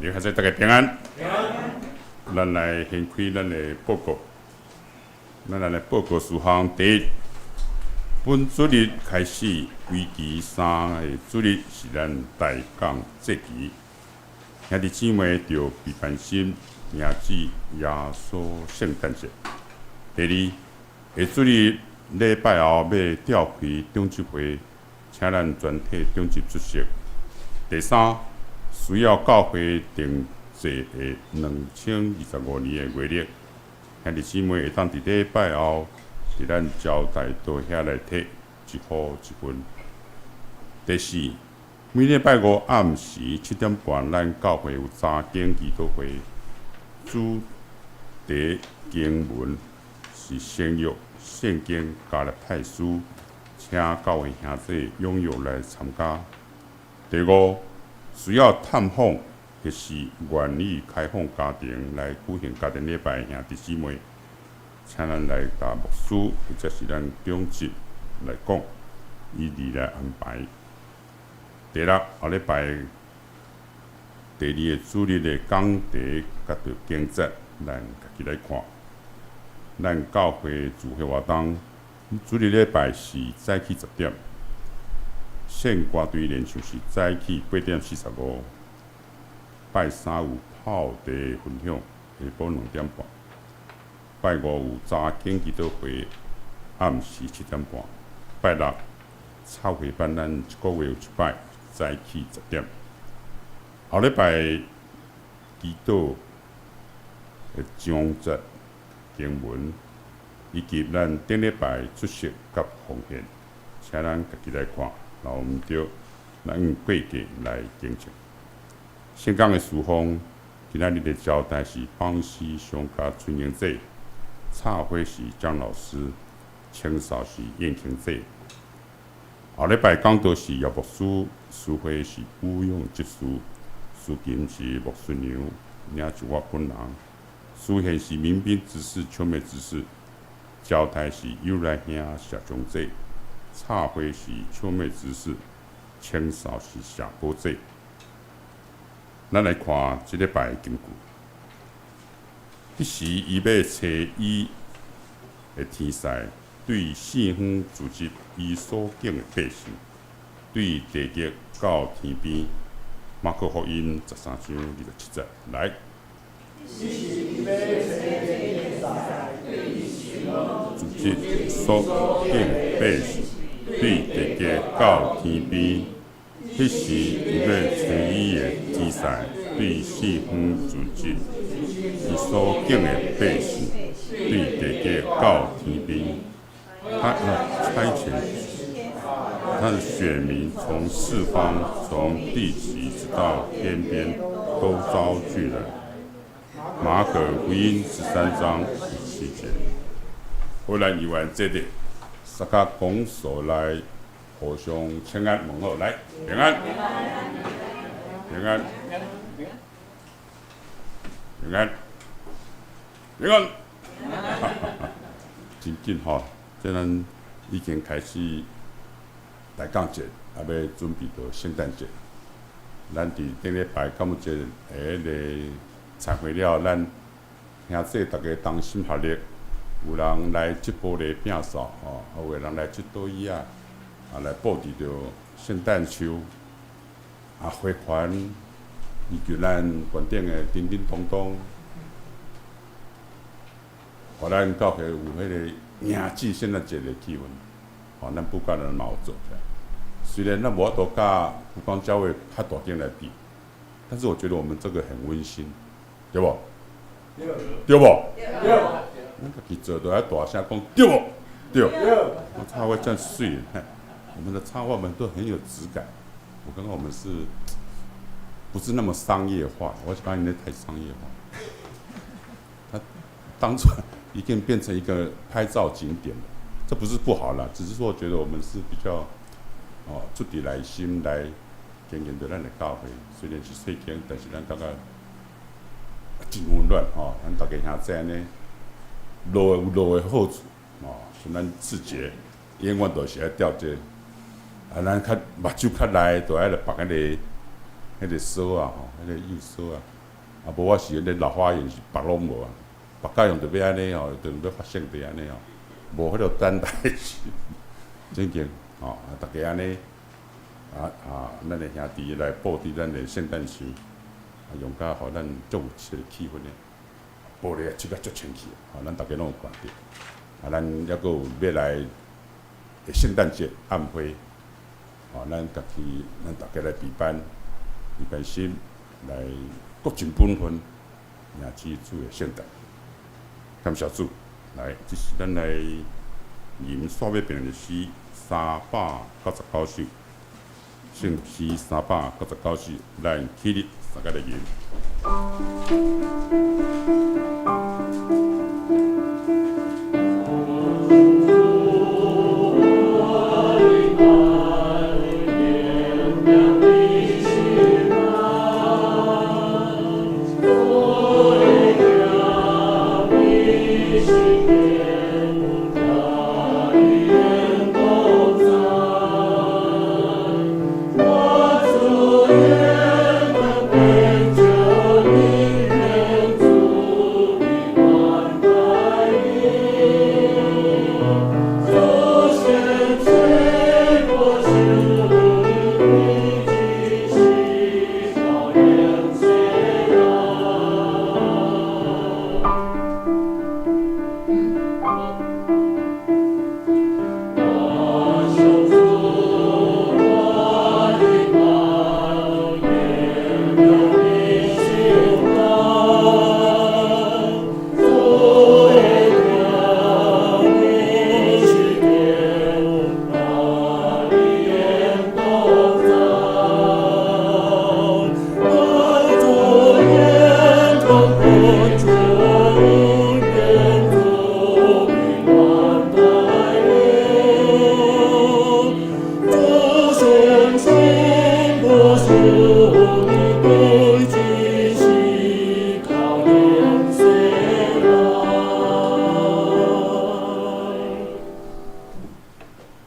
你還是大家平安。咱來掀開咱的報告。咱來報告事項。第一，本主日開始，為期3個主日是咱大港節期。兄弟姊妹著備辦心，迎接耶穌聖誕節。第二，下主日禮拜後欲召開長執會，請咱全體長執出席。第三，需要教會定制的2025年的月曆，兄弟姊妹會當佇禮拜後，佇咱招待桌遐來提一戶一份。第四，每禮拜五暗時7點半，咱教會有查經祈禱會，主題經文是新約聖經加拉太書，請教會兄弟踴躍來參加。第五，需要探訪或是願意開放家庭來舉行家庭禮拜的兄弟姊妹，請咱來共牧師或者是咱長執來講，以利來安排。第六，後禮拜第二个主日的講題佮著經節，咱家己來看。咱教會聚會活動主日禮拜是早起10點。聖歌隊練唱是早起8點45，拜三有泡茶分享，下晡2點半。拜五有查經祈禱會，暗時7點半。拜六插花班，咱一个月有一擺，早起10點。後禮拜祈禱的章節經文，以及咱頂禮拜出席佮奉獻，請咱家己來看。若毋著，咱用過價來訂正。聖工的事奉，今仔日的招待是邦師兄佮春英姐，插花是張老師，清掃是燕青姐。後禮拜講道是葉牧師，司會是吳勇執事，司琴是牧師娘，也是我本人。司獻是民兵執事、秋妹執事，招待是尤來兄謝長姐。插花是秋妹執事，清掃是謝寶姐。咱來看這禮拜的金句。彼時，伊欲差伊的天使對四方聚集伊所揀的百姓，對地極到天邊。馬可福音13章27節，來。組織所敬百姓，對地極到天邊。彼時，伊欲差伊的天使對四方組織伊所揀的百姓，對地極到天邊。他差遣他的選民從四方，從地極直到天邊，都招聚來。馬可福音13章7節。好，咱以完這裡，大家拱手來互相請安問好，來平安，平安，平安，平安，真緊吼，這咱已經開始大降節，啊，欲準備到聖誕節。咱佇頂禮拜感恩節的彼个餐會了，咱兄弟逐家同心合力，有人來織玻璃餅掃吼，啊，有的人來織桌椅仔，啊，來布置著聖誕樹，啊，花環，以及咱懸頂的叮叮咚咚，予咱教會有彼个迎接聖誕節的氣氛，吼，咱布教人嘛有做起來。雖然咱無法度佮佛光教會較大間來比，但是我覺得我們這個很溫馨，對無？對。對無？對。咱家己做都愛大聲講，對無？對。我插畫真媠，我們的插畫們都很有質感。我剛剛我們是，不是那麼商業化？我感覺你太商業化。它當初已經變成一個拍照景點了，這不是不好啦，只是說我覺得我們是比較，哦，出佇內心來經營著咱的教會，雖然是細間，但是咱感覺真溫暖吼。咱逐家兄弟按呢，路有路的好處，哦，像咱志杰，永遠都是愛吊這個，啊，咱較目睭較內，就愛來縛彼个鎖啊，吼，彼个幼鎖啊，啊，無我是彼个老花眼是縛攏無啊，縛甲用著欲按呢吼，就欲發生地按呢吼，無彼個等待時，真經。吼，啊，逐家按呢，啊啊，咱的兄弟來布置咱的聖誕樹，啊，用甲予咱足有這个氣氛的，玻璃漆甲足清氣，吼，咱逐家攏有看著。啊，咱猶閣有欲來聖誕節暗會，吼，咱家己，咱逐家來備辦，預備心來各盡本分，迎接主的聖誕。感謝主，來，這是咱來吟煞尾遍的詩399首，聖詩399首，咱起立，大家來吟。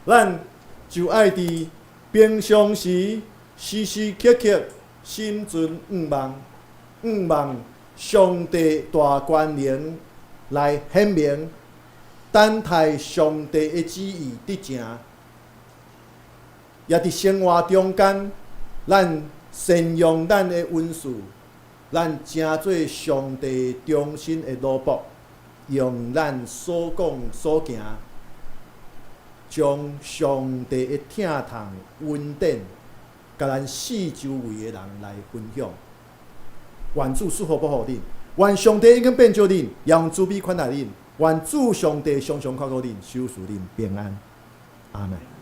咱就愛佇平常時時時刻刻心存向望，向望上帝大權能來顯明，等待上帝的旨意得成。也佇生活中間，咱善用咱的恩賜，咱成做上帝忠心的奴僕，用咱所講所行，將上帝的疼痛恩典，共咱四周圍的人來分享。願主賜福保護恁，願上帝永遠變照恁，也用慈悲款待恁。願主上帝常常看顧恁，守持恁平安。阿門。